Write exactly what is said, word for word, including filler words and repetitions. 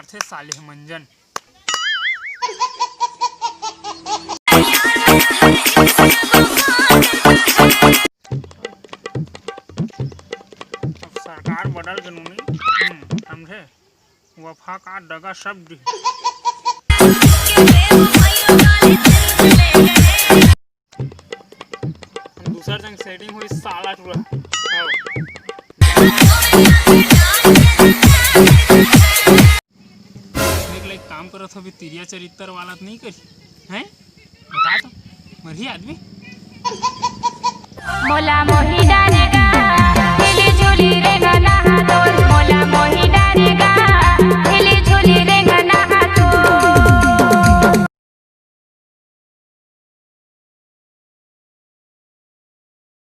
थे साले ह मंजन। अब सरकार बदल के नूनी, हम्म, समझे? वफा का दगा सब दी। हम दूसर संग सेटिंग होई साला टूरा। आओ। देख ले, काम करत हो भी तिरिया चरित्र वाला तो नहीं करी, हैं? बता तो, मरही आदमी। मोला मोही डारे